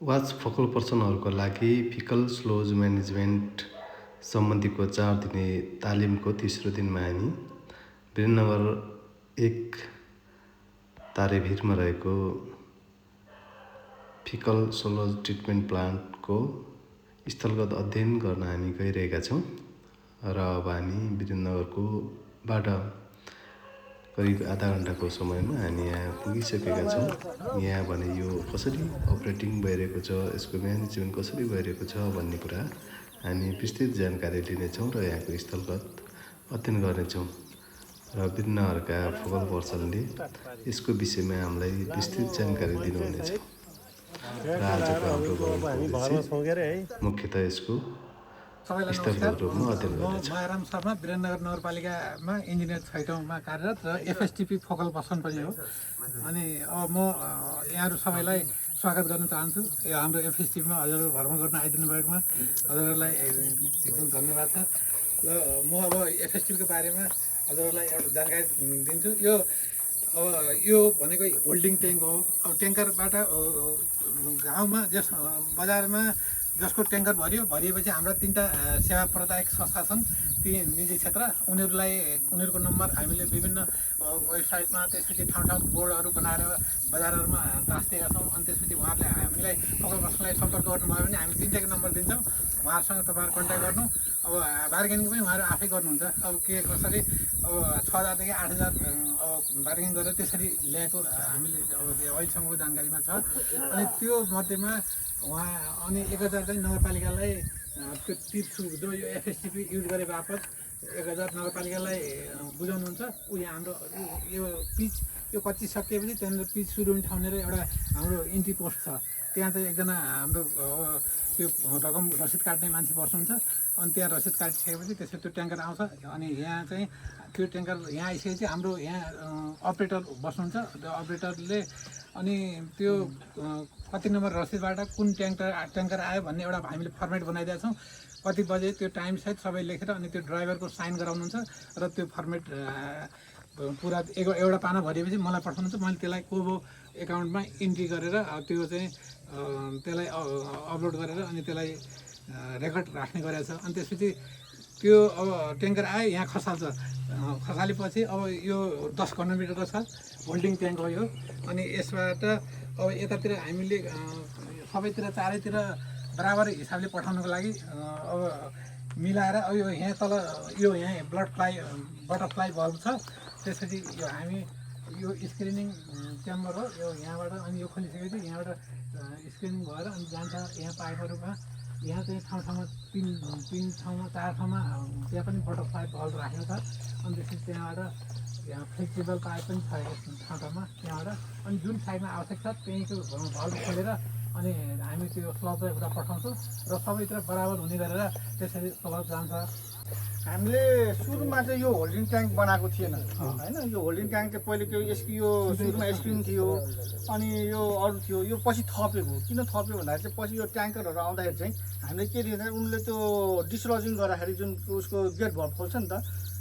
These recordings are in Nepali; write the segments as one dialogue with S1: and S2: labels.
S1: वाच फोकल पर्सनहरूको लागि फिकल स्लोज म्यानेजमेन्ट सम्बन्धीको 4 दिने तालिमको तेस्रो दिनमा हामी वीरेन्द्रनगर 1 तारेभिरमा रहेको फिकल स्लोज ट्रिटमेन्ट प्लान्टको स्थलगत अध्ययन गर्न हामी गइरहेका छौँ र अब हामी वीरेन्द्रनगरको बाट करिब आधा घन्टाको समयमा हामी यहाँ पुगिसकेका छौँ। यहाँ भने यो कसरी अपरेटिङ भइरहेको छ, यसको म्यानेजमेन्ट कसरी भइरहेको छ भन्ने कुरा हामी विस्तृत जानकारी लिनेछौँ र यहाँको स्थलगत अध्ययन गर्नेछौँ र वीरेन्द्रनगरका फोकल पर्सनले यसको विषयमा हामीलाई विस्तृत जानकारी दिनुहुनेछ र आजको हाम्रो भ्रमणको उद्देश्य मुख्यतः यसको
S2: सबैलाई नमस्कार। म मायाराम शर्मा वीरेन्द्रनगर नगरपालिकामा इन्जिनियर छैटौँमा कार्यरत र एफएसटिपी फोकल पर्सन पनि हो। अनि अब म यहाँहरू सबैलाई स्वागत गर्न चाहन्छु। यो हाम्रो एफएसटिपीमा हजुरहरू भ्रमण गर्न आइदिनु भएकोमा हजुरहरूलाई एकदम धन्यवाद छ। र म अब एफएसटिपीको बारेमा हजुरहरूलाई एउटा जानकारी दिन्छु। यो भनेको होल्डिङ ट्याङ्क हो। अब ट्याङ्करबाट गाउँमा बजारमा जसको ट्याङ्कर भरिएपछि हाम्रा 3टा सेवा प्रदायक संस्था छन्, ती निजी क्षेत्र, उनीहरूको नम्बर हामीले विभिन्न वेबसाइटमा त्यसपछि ठाउँ बोर्डहरू बनाएर बजारहरूमा टाँसिदिएका छौँ। अनि त्यसपछि उहाँहरूले हामीलाई फोकल पर्सनलाई सम्पर्क गर्नुभयो भने हामी 3टाको नम्बर दिन्छौँ। उहाँहरूसँग तपाईँहरू कन्ट्याक्ट गर्नु। अब बार्गेनिङ पनि उहाँहरू आफै गर्नुहुन्छ। अब के कसरी अब 6,000 देखि 8,000 बार्गेनिङ गरेर त्यसरी ल्याएको हामीले अब अहिलेसम्मको जानकारीमा छ। अनि त्यो मध्येमा अनि 1,000 चाहिँ नगरपालिकालाई त्यो तिर्छु जो यो एफएसटिपी युज गरे बापत 1,000 नगरपालिकालाई बुझाउनुहुन्छ। यहाँ हाम्रो यो पिच यो कच्ची सकिएपछि त्यहाँनिर पिच सुरु हुने ठाउँनिर एउटा हाम्रो इन्ट्री पोस्ट छ। त्यहाँ चाहिँ एकजना हाम्रो त्यो रकम रसिद काट्ने मान्छे बस्नुहुन्छ। अनि त्यहाँ रसिद काटिसकेपछि त्यसरी त्यो ट्याङ्कर आउँछ। अनि यहाँ चाहिँ त्यो ट्याङ्कर यहाँ आइसकेपछि हाम्रो यहाँ अपरेटर बस्नुहुन्छ। त्यो अपरेटरले अनि त्यो कति नम्बर रसिदबाट कुन ट्याङ्कर आयो भन्ने एउटा हामीले फर्मेट बनाइदिएका छौँ। कति बजे त्यो टाइम सहित सबै लेखेर अनि त्यो ड्राइभरको साइन गराउनुहुन्छ र त्यो फर्मेट पुरा एउटा पाना भरिएपछि मलाई पठाउनुहुन्छ। मैले त्यसलाई कोबो एकाउन्टमा इन्ट्री गरेर त्यो चाहिँ त्यसलाई अपलोड गरेर अनि त्यसलाई रेकर्ड राख्ने गरेको छ। अनि त्यसपछि त्यो अब ट्याङ्कर आयो यहाँ खसाल्छ। खसालेपछि अब यो 10 घनमिटरको छ होल्डिङ ट्याङ्क हो यो। अनि यसबाट अब यतातिर हामीले सबैतिर चारैतिर बराबर हिसाबले पठाउनको लागि अब मिलाएर अब यो यहाँ तल यो यहाँ बटरफ्लाई बल्ब छ। त्यसपछि यो हामी यो स्क्रिनिङ च्याम्बर हो यो यहाँबाट। अनि यो खोलिसकेपछि यहाँबाट स्क्रिनिङ भएर अनि जान्छ यहाँ पाइपहरूमा। यहाँ चाहिँ ठाउँमा 3 ठाउँमा 4 ठाउँमा त्यहाँ पनि बटरफ्लाई बल्ब राखेको छ। अनि त्यसपछि त्यहाँबाट यहाँ फ्लेक्सिबल पाइप पनि छ ठाउँमा त्यहाँबाट। अनि जुन साइडमा आवश्यक छ त्यहीँको भल्भ खोलेर अनि हामी त्यो स्लबलाई एउटा पठाउँछौँ र सबैतिर बराबर हुने गरेर त्यसरी स्लब जान्छ।
S3: हामीले सुरुमा चाहिँ यो होल्डिङ ट्याङ्क बनाएको थिएन होइन। यो होल्डिङ ट्याङ्क चाहिँ पहिले यो सुरुमा स्क्रिन थियो अनि यो अरू थियो। यो पछि थपेको किन थप्यो भन्दाखेरि चाहिँ पछि यो ट्याङ्करहरू आउँदाखेरि चाहिँ हामीले के दिन्छ उनले त्यो डिसलजिङ गर्दाखेरि जुन उसको गेट भल्भ खोल्छ नि त,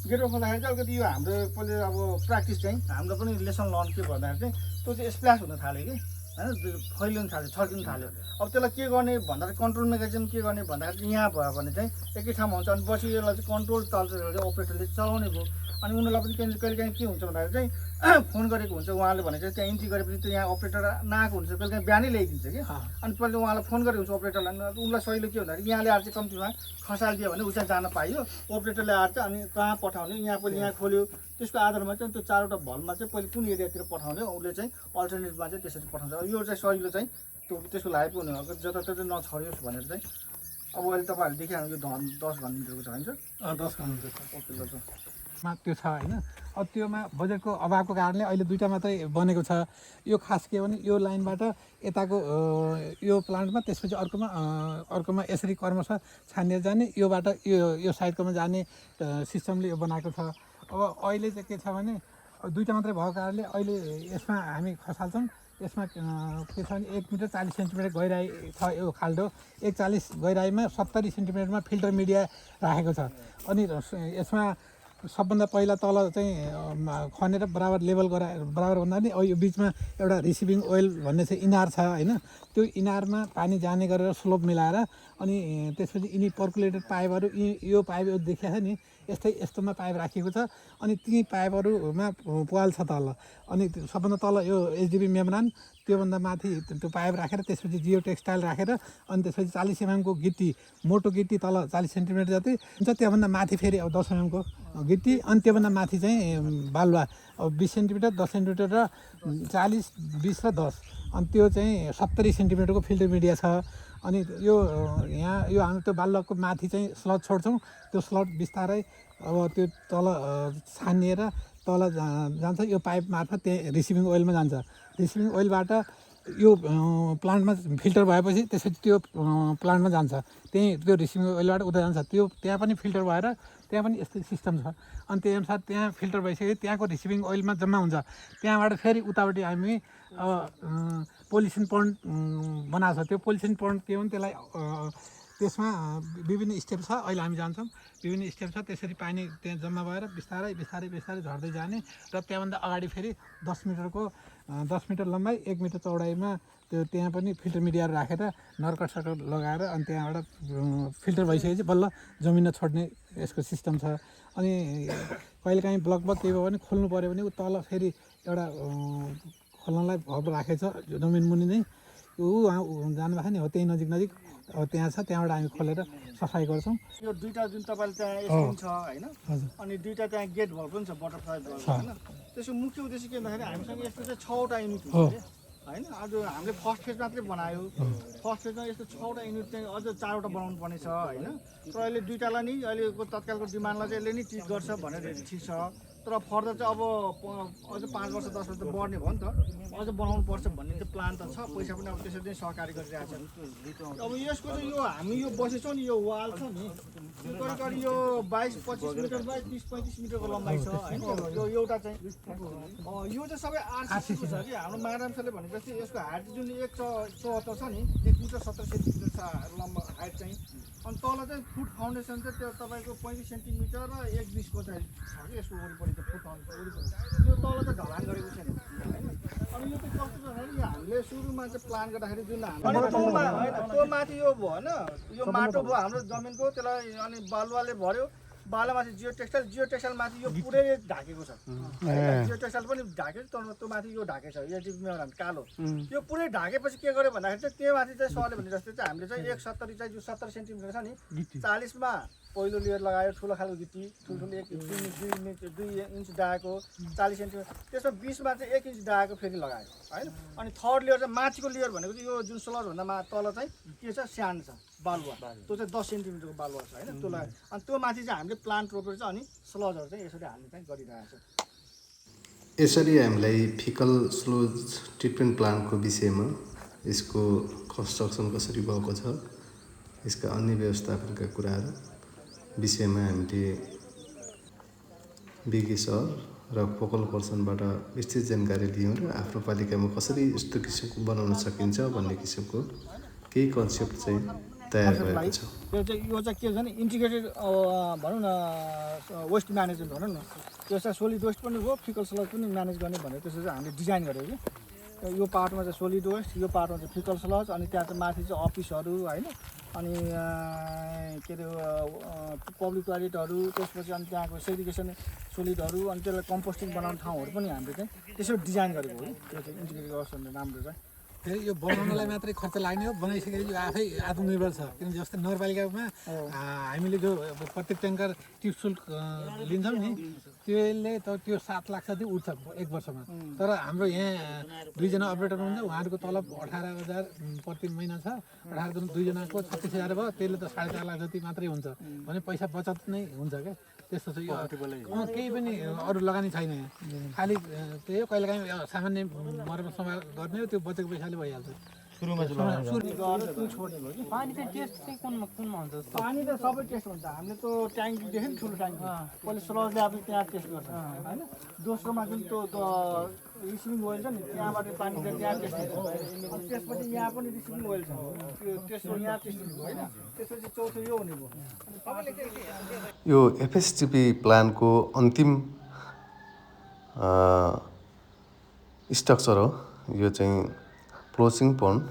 S3: गेट भल्भ खोल्दाखेरि चाहिँ अलिकति यो हाम्रो पहिले अब प्र्याक्टिस चाहिँ हाम्रो पनि लेसन लर्न के भन्दाखेरि चाहिँ त्यो चाहिँ स्प्ल्यास हुन थाल्यो कि होइन, फैलिनु थाल्यो, छर्किनु थाल्यो। अब त्यसलाई के गर्ने भन्दाखेरि कन्ट्रोल मेकानिजम के गर्ने भन्दाखेरि चाहिँ यहाँ भयो भने चाहिँ एकै ठाउँमा हुन्छ। अनि पछि यसलाई चाहिँ कन्ट्रोल चाहिँ अपरेटरले चलाउने भयो। अनि उनीहरूलाई पनि कहिलेकाहीँ के हुन्छ भन्दाखेरि चाहिँ फोन गरेको हुन्छ उहाँले भने चाहिँ त्यहाँ इन्ट्री गरेपछि त यहाँ अपरेटर नआएको हुन्छ, कहिलेकाहीँ बिहानै ल्याइदिन्छ कि। अनि पहिले उहाँलाई फोन गरेको हुन्छ अपरेटरलाई। उनलाई सहिले के भन्दाखेरि यहाँले आएर चाहिँ कम्तीमा खसालिदियो भने उता जान पाइयो, अपरेटरले आएर चाहिँ अनि कहाँ पठाउने यहाँ पहिले यहाँ खोल्यो। त्यसको आधारमा चाहिँ त्यो 4वटा भल्भमा चाहिँ पहिले कुन एरियातिर पठाउने उसले चाहिँ अल्टरनेटमा चाहिँ त्यसरी पठाउँछ। यो चाहिँ सजिलो चाहिँ त्यसको लागि हुने हो जताततै नछरियोस् भनेर चाहिँ। अब अहिले तपाईँहरूले देखिहाल्नु यो 10 घनमिटरको छ होइन सर?
S2: 10 घनमिटर
S3: ओके ल सर।
S2: त्यो छ होइन। अब त्योमा बजेटको अभावको कारणले अहिले 2टा मात्रै बनेको छ। यो खास के भने यो लाइनबाट यताको यो प्लान्टमा त्यसपछि अर्कोमा यसरी क्रमशः छानिएर जाने, योबाट यो साइडकोमा जाने सिस्टमले यो बनाएको छ। अब अहिले चाहिँ के छ भने 2टा मात्रै भएको कारणले अहिले यसमा हामी खसाल्छौँ। यसमा के छ भने 1 मिटर 40 सेन्टिमिटर गहिराई छ यो खाल्डो। 140 गहिराईमा 70 सेन्टिमिटरमा फिल्टर मिडिया राखेको छ। अनि यसमा सबभन्दा पहिला तल चाहिँ खनेर बराबर लेभल बराबर भन्दा पनि यो बिचमा एउटा रिसिभिङ ओइल भन्ने चाहिँ इनार छ होइन, त्यो इनारमा पानी जाने गरेर स्लोप मिलाएर अनि त्यसपछि यिनी पर्कुलेटेड पाइपहरू यो पाइप देखिएको छ नि यस्तोमा पाइप राखिएको छ अनि ती पाइपहरूमा पाल छ तल अनि सबभन्दा तल यो एचडिपी मेम्ब्रेन त्योभन्दा माथि त्यो पाइप राखेर त्यसपछि जियो टेक्सटाइल राखेर अनि त्यसपछि 40 mm को गिट्टी मोटो गिट्टी तल 40 सेन्टिमिटर जति हुन्छ त्योभन्दा माथि फेरि अब 10 mm को गिट्टी अनि त्योभन्दा माथि चाहिँ बालुवा अब 20 सेन्टिमिटर 10 सेन्टिमिटर र 40 20 र 10 अनि त्यो चाहिँ 70 सेन्टिमिटरको फिल्टर मिडिया छ। अनि यो यहाँ यो हाम्रो त्यो बालुवाको माथि चाहिँ स्लट छोड्छौँ, त्यो स्लट बिस्तारै अब त्यो तल छानिएर तल जान्छ, यो पाइप मार्फत त्यहाँ रिसिभिङ ओइलमा जान्छ। रिसिभिङ ओइलबाट यो प्लान्टमा फिल्टर भएपछि त्यसपछि त्यो प्लान्टमा जान्छ, त्यहीँ त्यो रिसिभिङ ओइलबाट उता जान्छ, त्यो त्यहाँ पनि फिल्टर भएर त्यहाँ पनि यस्तै सिस्टम छ। अनि त्यही अनुसार त्यहाँ फिल्टर भइसकेपछि त्यहाँको रिसिभिङ ओइलमा जम्मा हुन्छ, त्यहाँबाट फेरि उतापट्टि हामी अब पोल्युसन पन्ड बनाएको छ। त्यो पोल्युसन पन्ड के हो भने त्यसलाई त्यसमा विभिन्न स्टेप छ, अहिले हामी जान्छौँ विभिन्न स्टेप छ, त्यसरी पानी त्यहाँ जम्मा भएर बिस्तारै बिस्तारै बिस्तारै झर्दै जाने र त्यहाँभन्दा अगाडि फेरि 10 मिटर लम्बाइ 1 मिटर चौडाइमा त्यो त्यहाँ पनि फिल्टर मिडियाहरू राखेर नर्कट सर्कट लगाएर अनि त्यहाँबाट फिल्टर भइसकेपछि बल्ल जमिनमा छोड्ने यसको सिस्टम छ। अनि कहिलेकाहीँ ब्लक केही भयो भने खोल्नु पऱ्यो भने ऊ तल फेरि एउटा खोल्नलाई हब राखेको छ जमिन मुनि नै, ऊ जानुभएको नि हो त्यही नजिक अब त्यहाँ छ, त्यहाँबाट हामी खोलेर सफाइ गर्छौँ।
S3: यो दुईटा जुन तपाईँले त्यहाँ स्क्रिन छ होइन अनि दुईटा त्यहाँ गेट भल पनि छ बटरफ्लाई भल होइन, त्यसको मुख्य उद्देश्य के भन्दाखेरि हामीसँग यस्तो चाहिँ 6वटा युनिट हुन्छ होइन। आज हामीले फर्स्ट फेज मात्रै बनायो, फर्स्ट फेजमा यस्तो 6वटा युनिट चाहिँ अझ 4वटा बनाउनु पर्ने छ होइन। तर अहिले दुईटालाई नि अहिलेको तत्कालको डिमान्डलाई चाहिँ यसले नि टिक गर्छ भनेर ठिक छ, तर फर्दर चाहिँ अब अझ 5 वर्ष 10 वर्ष त बढ्ने भयो नि त, अझ बनाउनु पर्छ भन्ने चाहिँ प्लान त छ, पैसा पनि अब त्यसरी नै सहकारी गरिरहेको छ। अब यसको चाहिँ यो हामी यो बसेछौँ नि यो वाल छ नि यो करिब यो 22-25 मिटर बाई 30-35 मिटरको लम्बाइ छ होइन। यो एउटा चाहिँ यो चाहिँ सबै आरसिसीको छ कि हाम्रो म्याडम सरले भने जस्तै यसको हाइट जुन 174 छ नि 1 मिटर 70 सेन्टिमिटर छ लम्बा हाइट चाहिँ। अनि तल चाहिँ फुट फाउन्डेसन चाहिँ त्यो तपाईँको 35 सेन्टिमिटर र 1.20 को चाहिँ छ कि यसको वरिपरि चाहिँ फुट फाउन्डेसन वरिपरि यो तल चाहिँ ढलान गरेको छैन होइन। अनि यो चाहिँ कस्तो छ भने हामीले सुरुमा चाहिँ प्लान गर्दाखेरि जुन त्यो माथि यो भयो होइन, यो माटो भयो हाम्रो जमिनको त्यसलाई अनि बालुवाले भर्यो, बालुवामाथि जियो टेक्सटाइल माथि यो पुरै ढाकेको छ, जियो टेक्सटाइल पनि ढाकेको तर त्यो माथि यो ढाकेको छ यो कालो, यो पुरै ढाकेपछि के गर्यो भन्दाखेरि चाहिँ त्यो माथि चाहिँ सरले भने जस्तै चाहिँ हामीले चाहिँ 170 चाहिँ जो 70 सेन्टिमिटर छ नि 40मा पहिलो लेयर लगायो ठुलो खालको गिटी ठुल्ठुलो 2 इन्च डाएको 40 सेन्टिमिटर, त्यसमा 20मा चाहिँ 1 इन्च डाएको फेरि लगायो होइन। अनि थर्ड लेयर चाहिँ माथिको लेयर भनेको चाहिँ यो जुन सोलरभन्दा तल चाहिँ के छ स्यान्ड छ बालुवा, त्यो चाहिँ 10 सेन्टिमिटरको बालुवा छ होइन त्यो लगायो। अनि त्यो माथि चाहिँ हामीले प्लान्ट रोपेर चाहिँ अनि स्लजहरू चाहिँ यसरी हाल्ने चाहिँ गरिरहेको छ।
S1: यसरी हामीलाई फिकल स्लज ट्रिटमेन्ट प्लान्टको विषयमा यसको कन्स्ट्रक्सन कसरी भएको छ, यसका अन्य व्यवस्थापनका कुराहरू विषयमा हामीले बिगी सर र फोकल पर्सनबाट विस्तृत जानकारी लियौँ र आफ्नो पालिकामा कसरी यस्तो किसिमको बनाउन सकिन्छ भन्ने किसिमको केही कन्सेप्ट चाहिँ तयार भएको छ।
S3: यो चाहिँ के छ भने इन्टिग्रेटेड भनौँ न वेस्ट म्यानेजमेन्ट भनौँ न, त्यो चाहिँ सोलिड वेस्ट पनि हो फिकल स्लज पनि म्यानेज गर्ने भनेर त्यसो चाहिँ हामीले डिजाइन गरेको कि यो पार्टमा चाहिँ सोलिड वेस्ट यो पार्टमा चाहिँ फिकल स्लज अनि त्यहाँ चाहिँ माथि चाहिँ अफिसहरू होइन अनि के अरे पब्लिक टोयलेटहरू त्यसपछि अनि त्यहाँको सेग्रिगेसन सोलिडहरू अनि त्यसलाई कम्पोस्टिङ बनाउने ठाउँहरू पनि हामीले चाहिँ त्यसरी डिजाइन गरेको हो कि त्यो चाहिँ इन्टिग्रेटेड व्यवस्था राम्रो छ।
S2: फेरि यो बनाउनलाई मात्रै खर्च लाग्ने हो, बनाइसकेपछि यो आफै आत्मनिर्भर छ। किनकि जस्तै नगरपालिकामा हामीले जो प्रत्येक ट्याङ्कर टिप शुल्क लिन्छौँ नि त्यसले त त्यो 7 लाख जति उठ्छ 1 वर्षमा, तर हाम्रो यहाँ 2 जना अपरेटर हुनुहुन्छ उहाँहरूको तलब 18,000 प्रति महिना छ, 18 2 जनाको 36,000 भयो, त्यसले त 4.5 लाख जति मात्रै हुन्छ भने पैसा बचत नै हुन्छ क्या। त्यस्तो छ यो केही पनि अरू लगानी छैन यहाँ, खालि त्यही हो कहिलेकाहीँ सामान्य मर्मत समार गर्ने हो, त्यो बचेको पैसाले भइहाल्छ।
S3: पानी चाहिँ टेस्ट चाहिँ कुनमा हुन्छ? पानी त सबै टेस्ट हुन्छ, हामीले त्यो ट्याङ्की देख्यो नि ठुलो ट्याङ्की पहिले स्लजले अब त्यहाँ टेस्ट गर्छ होइन। दोस्रोमा जुन त्यो रिसिभिङ वेल छ नि त्यहाँबाट पानी चाहिँ त्यहाँ टेस्टिङ भयो अनि त्यसपछि यहाँ पनि रिसिभिङ वेल छ त्यो तेस्रो यहाँ टेस्टिङ भयो होइन त्यसपछि चौथो यो हुने भयो अनि तपाईँले चाहिँ
S1: यो एफएसटिपी प्लानको अन्तिम स्ट्रक्चर हो यो चाहिँ फ्लोसिङ पन्ड।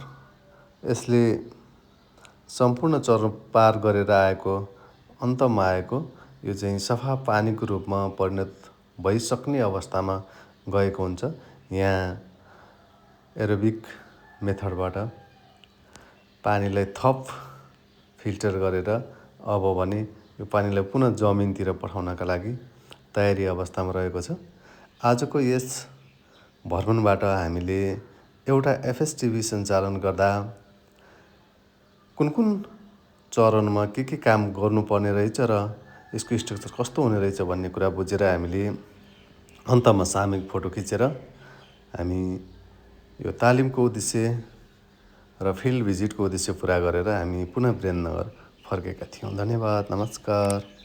S1: यसले सम्पूर्ण चरण पार गरेर आएको अन्तमा आएको यो चाहिँ सफा पानीको रूपमा परिणत भइसक्ने अवस्थामा गएको हुन्छ। यहाँ एरोबिक मेथडबाट पानीलाई थप फिल्टर गरेर अब भने यो पानीलाई पुनः जमिनतिर पठाउनका लागि तयारी अवस्थामा रहेको छ। आजको यस भ्रमणबाट हामीले एउटा एफएसटिपी सञ्चालन गर्दा कुन कुन चरणमा के काम गर्नुपर्ने रहेछ र यसको स्ट्रक्चर कस्तो हुने रहेछ भन्ने कुरा बुझेर हामीले अन्तमा सामूहिक फोटो खिचेर हामी यो तालिमको उद्देश्य र फिल्ड भिजिटको उद्देश्य पुरा गरेर हामी पुनः वीरेन्द्रनगर फर्केका थियौँ। धन्यवाद, नमस्कार।